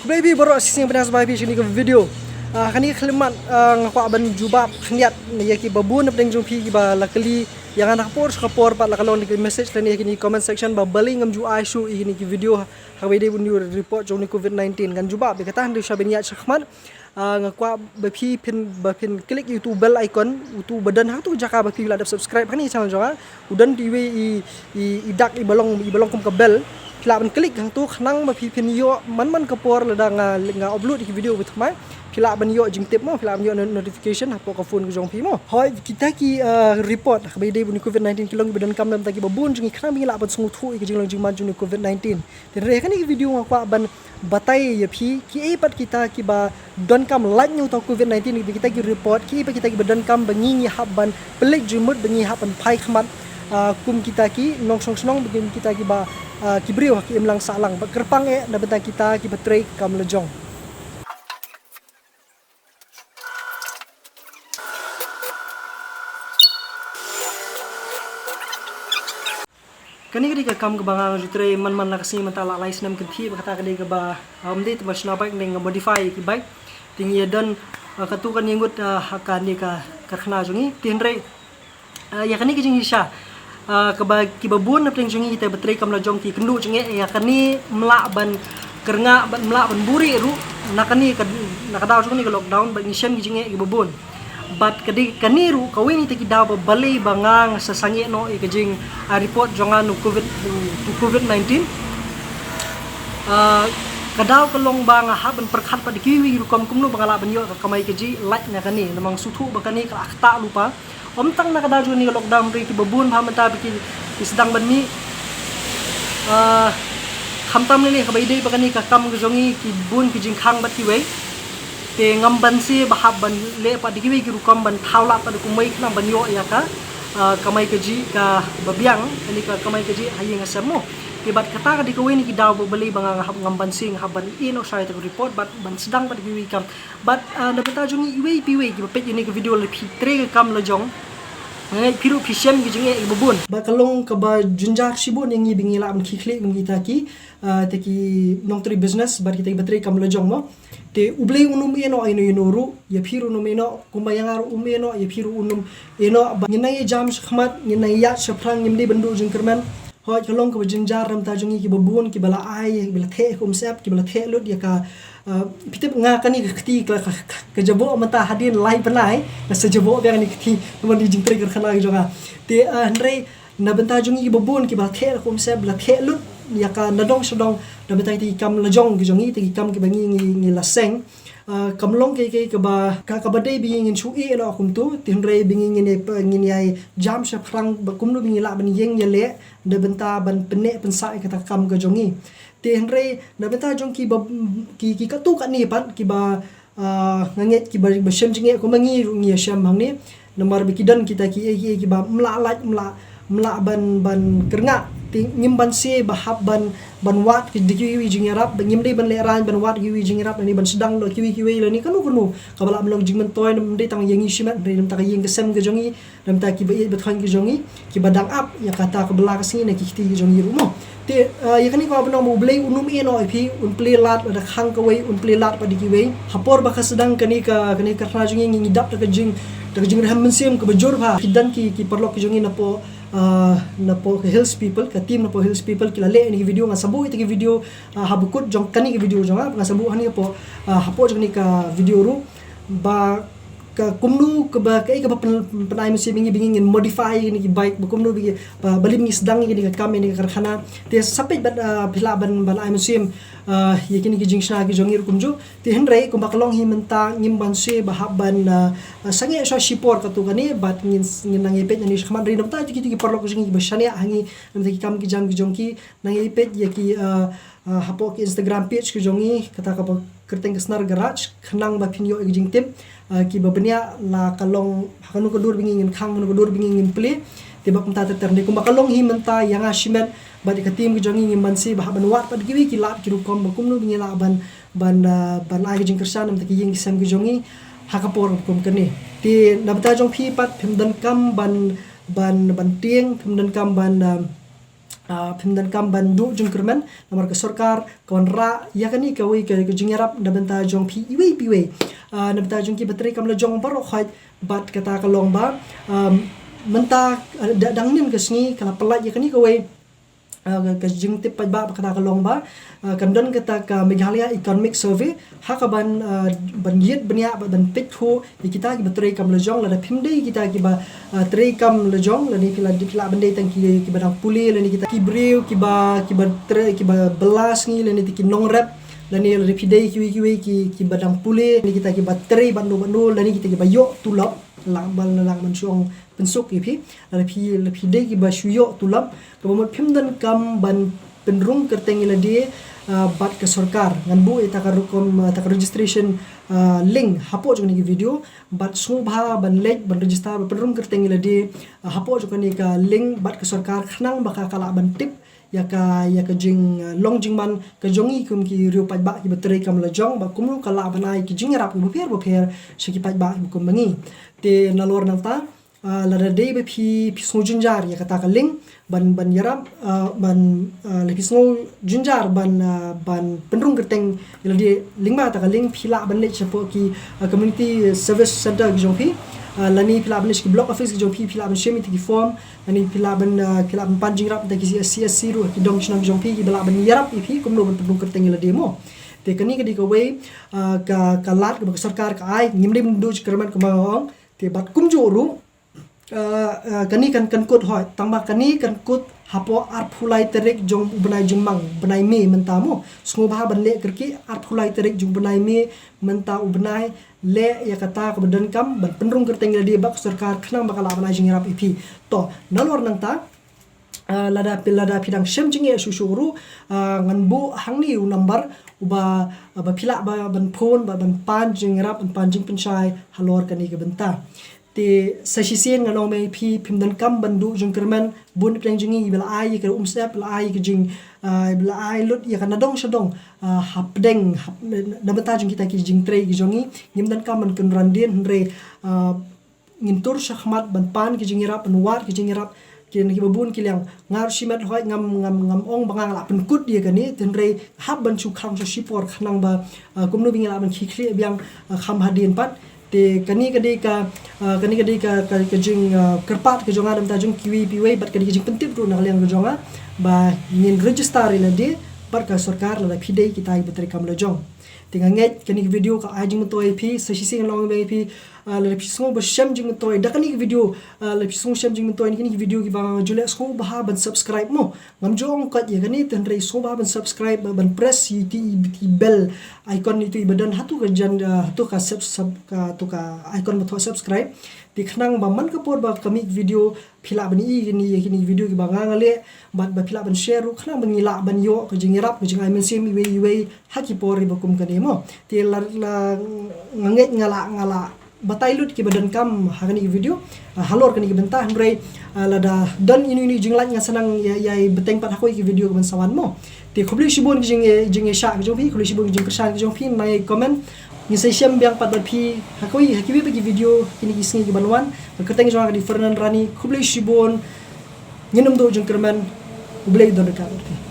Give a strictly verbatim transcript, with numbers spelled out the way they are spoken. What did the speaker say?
Khublei phi baroh, shisien pynïaid sha phi sha kane ka video. Ah, kane ka khyllipmat, ah, nga kwah ban jubab khyndiat ïa ki babun na pdeng jong phi kiba la kylli ïa nga na ka por sha ka por pat la ka long da ki message lane ïa kine comment section ba balei ngam ju ai shuh ïa kine ki video ha kaba ïadei bad une u report jong une u covid nineteen. Ngan jubab ïa kata hynrei sha ban ïaid shakhmat. Ah, nga kwah ba phi phin, ba phin click ïa utu u bell icon, utu ba don ha katu ka jaka ba phi la dep subscribe ha kane ka channel jong nga. U don iwei i, i, i dak iba long, iba long kum ka bell. Phi lah ban click hangtu khnang ba phi phin ïoh man man ka por lada nga, nga upload ïa ki video ba thymmai. Phi lah ban ïoh jingtip mo, phi lah ban ïoh no-, notification hapoh ka phone ka jong phi mo. Hooid, kita ki, ah, report kaba ïadei bad une u covid nineteen ki long kiba donkam na ka bynta kiba bun jong ngi khnang ba ngin lah ban sngewthuh ïa ka jinglong jingman jong une u covid nineteen. Te hynrei ha kane ka video nga kwah ban batai ïa phi kiei pat kita kiba donkam lait na uta u covid nineteen, kiba kita ki report, kiei pat kita kiba donkam ba ngi, ngi hap ban pynleit jingmut, ba ngi hap ban phai khmat, ah, kum kita ki nongshong shnong, ba kum kita kiba, ah, ki briew ha ki imlang sahlang. Bad kyrpang eh na bynta kita kiba trei kam lajong. Kane ka dei ka kam kaba nga nga ju trei man man la ka sngi mynta la lai snem kynthih, bad kata ka dei kaba, ah, ym dei tang ba shna bike, nga modify ki bike. Te ngi ïa don, ah, katu kane ngut, ah, ha kane ka karkhana jong ngi. Te hynrei, ah, ïa kane ka jingshisha, ah, kaba kiba bun na pdeng jong ngi kita ba trei kam lajong ki kynduh jingeh ïa kane, ym lah ban kyrngah, ban, ym lah ban buhrieh ruh na kane ka, na ka daw jong kane ka lockdown, bad ngi shem ki jingeh kiba bun. Bad ka dei kane ruh kawei na kita ki daw ba balei ba nga nga sa sangeh noh ïa ka jing, ah, report jong nga na u covid, na u covid nineteen. Ah, ka daw ka long ba nga hap ban pyrkhat pat da kiwei kiwei ki rukom kumno ba nga lah ban ïoh ka kamai kajih lait na kane, namar nga sngewthuh ba kane ka la ktah lypa. Ym tang na ka daw jong kane ka lockdown hynrei kiba bun bha mynta ba ki, ki sdang ban mih. Ah, khamtam lei lei kaba ïadei bad kane ka kam ka jong ngi ki bun ki jingkhang bad kiwei. Te ngam banse ba hap ban leh pat da kiwei ki rukom ban thaw lad pat da kumwei khnang ban ïoh ïa ka, ah, kamai kajih kaba biang, kane ka kamai kajih ha ïing ha sem mo. Te bad kata ka dei kawei na ki daw ba balei ba nga nga hap, ngam banse, nga hap ban ïeh noh shai ïa ka report bad ban sdang pat da kiwei ki kam. Bad, ah, na bynta jong ngi iwei pa iwei kiba peit ïa kane ka video, lada phi trei ka kam lajong, nga ngeit phi ruh phi shem ki jingeh kiba bun. Bad ka long kaba jynjar shibun ïa ngi ba ngi lah ban khie khlieh kum kita ki, ah, kita ki nongtrei business bad kita kiba trei kam lajong mo. Te U Blei un ym ïeh noh ïa uno uno ruh, ïa phi ruh un ym ïeh noh, kumba ïa nga ruh um ïeh noh, ïa phi ruh un ym ïeh noh. Bad ngin nang ïa jam shakhmat, ngin nang ïa ïaid shaphrang, ngim dei ban duh jingkyrmen. Hooid, ka long kaba jynjar na bynta jong ngi kiba bun, kiba la ai, kiba la theh ïa ka umsyep, kiba la theh lut ïa ka, ah, phi tip nga kane ka kti ka, ka, ka, ka jaboh mynta hadien lai bnai, ka sa jaboh biang kane ka kti, namar ka jingtrei karkhana ka jong nga. Te, ah, hynrei na bynta jong ngi kiba bun, kiba la theh ïa ka umsyep, la theh lut ïa ka nadong shadong, na bynta kita ki kam lajong ki jong ngi, kita ki kam kiba ngi, ngi, ngi la seng. Ah, kam long kaei kaei kaba, ka, kaba dei ba ngi ngin shu ïeh noh kumto, te hynrei ba ngi ngin ïa, ngin ïa jam shaphrang ba kumno ba ngi lah ban ïeng ïaleh na bynta ban pynneh pynsah ïa kata ka kam ka jong ngi. Te hynrei na bynta jong kiba, ki, ki katto katne pat kiba, ah, nga ngeit kiba, ba shem jingeh kumba ngi ruh ngi ïa shem hangne. Namar ba ki don kita kiei kiei kiba ym lah lait, ym lah, ym lah ban, ban kyrngah. Te ngim banse ba hap ban, ban wad ki, da kiwei kiwei jingïarap, ba ngim dei ban lehraiñ ban wad kiwei jingïarap lane ban sdang noh kiwei kiwei lane kano kano kaba lah ban long jingmyntoi, ym dei tang ïa ngi shimet, hynrei na bynta ka ïing ka sem ka jong ngi, na bynta kiba ïeit ba thoiñ ki jong ngi, kiba dang ap ïa kata ka bylla ka sngi na ki kti ki jong ngi ruh mo. Te, ah, ïa kane ka ba nang ba U Blei un ym ïeh noh ïa phi, un plie lad lada khang kawei, un plie lad pat da kiwei. Ha por ba ka sdang kane ka, kane ka karkhana jong ngi, ngi dap da ka jing, da ka jingrhem mynsiem kaba jur bha. Ki don ki, ki paralok ki jong ngi napoh, ah, napoh ka Hills People, ka team napoh Hills People ki la leh ïa kane ka video, nga sa buh ïa kata ka video, ah, ha bakut jong kane ka video jong nga, nga sa buh hangne hapoh, ah, hapoh jong kane ka video ruh. Ba ka kumno kaba, kaei kaba pyn-, pynai mynsiem ïa ngi ba ngi ngin modify ïa kine ki bike, ba kumno ba ngi, ba, balei ba ngi sdang ïa kine ki kam ïa kine ki karkhana. Te sa peit bad, ah, phi lah ban, ban ai mynsiem, ah, ïa kine ki jingshna ki jong ngi ruh kumjuh. Te hynrei kumba ka long hi mynta ngim banse ba hap ban, ah, ah, sangeh shuwa shipor katto katne bad ngin, ngin nang ïa peit nangne shakhmat, hynrei na bynta kito ki paralok ki jong ngi kiba shaniah ha ngi na bynta ki kam ki jam ki jong ki, nang ïa peit ïa ki, ah, ah, hapoh ki Instagram page ki jong ngi, kata kaba kyrteng Ka Snar Garage, khnang ba phin ïoh ïa ka jingtip, ah, kiba bniah la ka long ha kano ka dur ba ngi ngin khang, kano ka dur ba ngi ngin plie. Te bad kumta ter ter, hynrei kumba ka long hi mynta ïa nga shimet bad ïa ka team ki jong ngi ngim banse ba hap ban wad pat da kiwei ki lad ki rukom ba kumno ba ngi lah ban, ban, ah, ban ai ka jingkyrshan na bynta ki ïing ki sem ki jong ngi ha ka por kum kane. Te na bynta jong phi pat phim donkam ban, ban, ban tieng, phim donkam ban, ah, Ah, phim donkam ban duh jingkyrmen namar ka sorkar ka wanrah ïa kane kawei ka, ka jingïarap na bynta jong phi iwei pa iwei. Ah, na bynta jong kiba trei kam lajong baroh khoit bad kata ka long ba, um, mynta, ah, da, dang nin ka sngi ka la pyllait ïa kane kawei, ah, ka, ka jingtip paidbah bad kata ka long ba, ah, kan don kata ka Meghalaya Economic Survey ha ka ban, ah, ban ïit bniah bad ban peit thuh ïa kita kiba trei kam lajong. Lada phim dei kita kiba, ah, trei kam lajong, lane phi la, phi lah ban dei tang ki, kiba dang pule, lane kita ki briew kiba, kiba trei, kiba bylla sngi, lane kita ki nongrep, lane lada phi dei kiwei kiwei ki, kiba dang pule, lane kita kiba trei bad no bad no, lane kita kiba ïoh tulop, lah ban, lah ban shu ong pynsuk ïa phi. Lada phi, lada phi dei kiba shu ïoh tulop, kaba mut phim donkam ban pynrung kyrteng ïa lade, ah, bad ka sorkar. Ngan buh ïa kata ka rukom, ah, kata ka registration, ah, link hapoh jong kane ka video. Bad sngewbha ban leit ban register ban pynrung kyrteng ïa lade, ah, hapoh jong kane ka link bad ka sorkar khnang ba ka, ka lah ban tip ïa ka, ïa ka jing, ah, long jingman ka jong ngi kum ki riew paidbah kiba trei kam lajong, bad kumno ka lah ban ai ki jingïarap kiba pher bapher sha ki paidbah kiba kum ma ngi. Te nalor nangta, ah, lada dei ba phi, phi sngew jynjar ïa kata ka link ban, ban ïarap, ah, ban, ah, lada phi sngew jynjar ban, ah, ban pynrung kyrteng ïa lade lyngba kata ka link, phi lah ban leit shapoh ki, ah, community service center ki jong phi, ah, lane phi lah ban leit sha ki block office ki jong phi, phi lah ban shim ïa kita ki form, lane phi lah ban, ah, phi lah ban pan jingïarap da ki C S C ruh, ki dong shnong ki jong phi kiba lah ban ïarap ïa phi kumno ban pynrung kyrteng ïa lade mo. Te kane ka dei kawei, ah, ka, ka lad kaba ka sorkar ka ai, ngim dei ban duh jingkyrmen kumba nga ong. Te bad kumjuh ruh, ah, ah, kane kan, kan kut hoi, tangba kane kan kut hapoh arphew lai tarik jong u bnai jingmang, bnai May mynta mo. Sngewbha ban leh kyrkieh arphew lai tarik jong u bnai May mynta u bnai, leh ïa kata kaba donkam ban pynrung kyrteng ïa lade bad ka sorkar khnang ba ka lah ban ai jingïarap ïa phi. To, nalor nangta, ah, lada phi, lada phi dang shem jingeh shuh shuh ruh, ah, ngan buh hangne u number uba, ah, ba phi lah ba, ban phone, ba, ban pan jingïarap, ban pan jingpynshai halor kane ka bynta. Te sa shisien ngan ong ïa phi, phim donkam ban duh jingkyrmen, bun pdeng jong ngi ba la ai ïa ka umsyep, ba la ai ïa ka jing, ah, ba la ai lut ïa ka nadong shadong, ah, hapdeng, hap, na bynta jong kita ki jingtrei ki jong ngi. Ngim donkam ban kynran dien, hynrei, ah, ngin tur shakhmat ban pan ki jingïarap, ban wad ki jingïarap, ki, na kiba bun ki liang. Nga ruh shimet hoi ngam, ngam, ngam ong ba nga lah pynkut ïa kane, hynrei hap ban shu khang sha shipor khnang ba, ah, kumno ba ngi lah ban khie khlieh biang, ah, kham hadien pat. Te kane ka dei ka, ah, kane ka dei ka, ka, ka jing, ah, kyrpad ka jong nga na bynta jong kiwei pa iwei bad ka dei ka jingpyntip ruh na ka liang ka jong nga ba ngin register ïa lade bad ka sorkar lada phi dei kita kiba trei kam lajong. Te nga ngeit kane ka video ka ai jingmyntoi ïa phi, sa shisien ngan ong ïa phi, ah, lada phi sngew ba shem jingmyntoi da kane ka video, ah, lada phi sngew shem jingmyntoi na kine ki video kiba nga ju leh, sngewbha ban subscribe mo. Ngam ju ong kat ïa kane, hynrei sngewbha ban subscribe, ban press ïa iti, iti bell icon ito iba don hato ka jan, ah, hato ka sub, sub, ka, hato ka icon ba thoh subscribe. Te khnang ba man ka por ba ka mih video phi lah ban ïohi ïa kine, ïa kine video kiba nga nga leh, bad ba phi lah ban share ruh khnang ba ngi lah ban ïoh ka jingïarap, ka jingai mynsiem iwei iwei ha ki por iba kum kane mo. Te la, la, nga ngeit nga lah, nga lah batai lut kiba donkam ha kane ka video, ah, halor kane ka bynta, hynrei, ah, lada don ino ino jinglait nga sa nang ïa, ïai bteng pat ha kawei ka video kaban sa wan mo. Te khublei shibun ki jing, jingïashah ki jong phi, khublei shibun ki jingkyrshan ki jong phi, nang ïai comment. Ngin sa ïashem biang pat bad phi ha kawei, ha kiwei pat ki video kine ki sngi kiban wan. Ka kyrteng jong nga ka dei Fernand Rani, khublei shibun. Ngin ym duh jingkyrmen. U Blei un don ryngkat bad phi.